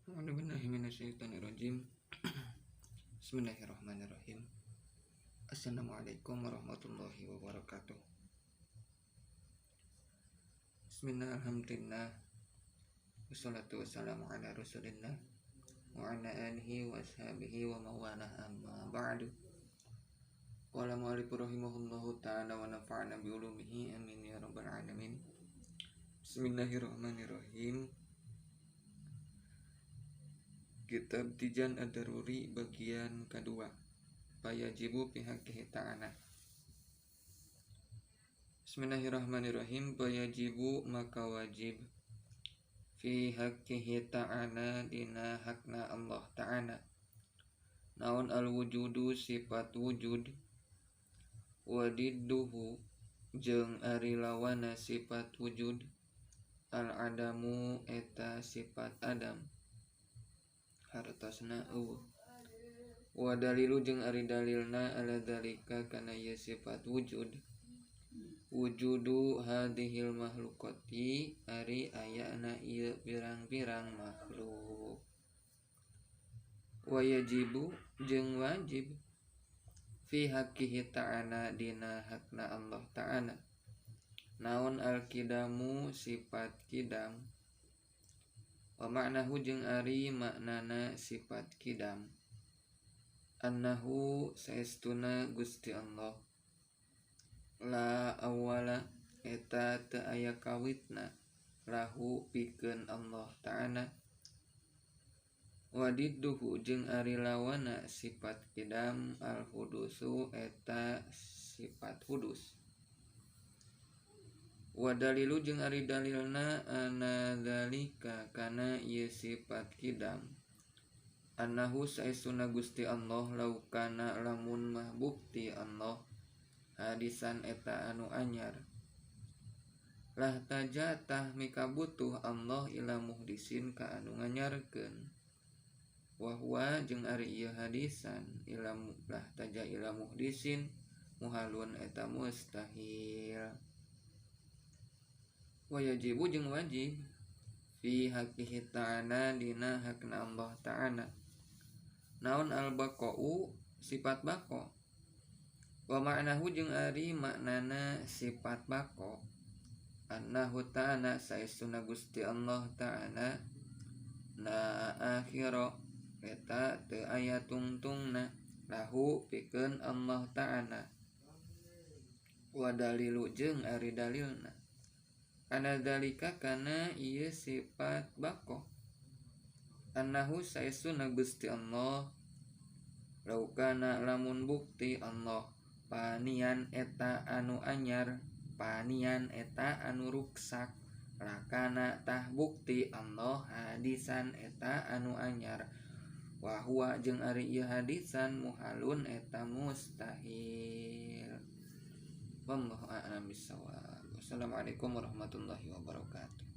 A'udzubillahi minasyaitonirrajim. Bismillahirrahmanirrahim. Assalamualaikum warahmatullahi wabarakatuh. Bismillah, alhamdulillah, wassalatu wassalamu ala rasulillah wa ala alihi wa ashabihi wa mawalah, amma ba'du. Qala mu'allif rahimahullahu ta'ala wa nafa'ana bi ulumihi, amin ya rabbal alamin. Bismillahirrahmanirrahim. Kitab Tijan Ad-Daruri bagian kedua. Fayajibu fi haqqihi ta'ala. Bismillahirrahmanirrahim. Fayajibu maka wajib fi haqqihi ta'ala dina hakna Allah ta'ala. Naon al-wujudu sifat wujud, wadidduhu jeung ari lawana sifat wujud, al-adamu eta sifat adam hartosna eueuh. Wa dalilu jeung ari dalilna ala dalika kana ieu sifat wujud, wujudu hadhil makhluqati ari ayana ieu pirang-pirang makhluk. Wa yajibu jeung wajib fi haqqihi ta'ala dina hakna Allah ta'ala. Naon al-kidamu sifat kidam, wa ma'nahu jeung ari maknana sifat kidam, annahu saestuna Gusti Allah la awwala eta teu aya kawitna lahu pikeun Allah ta'ala. Wadidduhu jeung ari lawana sifat kidam al hudusu eta sifat hudus. Wa dalilu jeung ari dalilna ana dzalika kana ieu sifat kidam, annahu saestuna Gusti Allah laukana lamun mah bukti Allah hadisan eta anu anyar, lah taja tah mikabutuh Allah ila muhdisin ka anu nganyarkeun. Wa huwa jeung ari ieu hadisan ila lah taja ila muhdisin muhalun eta mustahil. Wa yajibu jeung wajib fi haqqihi ta'ala dina hakna Allah ta'ala. Naon al-baqa'u sifat baqa, wa ma'nahu jeung ari maknana sifat baqa, annahu ta'ala saestuna Gusti Allah ta'ala la akhira eta teu aya tungtungna lahu pikeun Allah ta'ala. Wa dalilu jeung ari dalilna ana dzalika kana ieu sifat baqa, annahu saestuna Gusti Allah laukana lamun bukti Allah panian eta anu anyar, panian eta anu ruksak, lakana tah bukti Allah hadisan eta anu anyar. Wa huwa jeung ari ieu hadisan muhalun eta mustahil. Wallahu a'lam bissawab. Wassalamualaikum warahmatullahi wabarakatuh.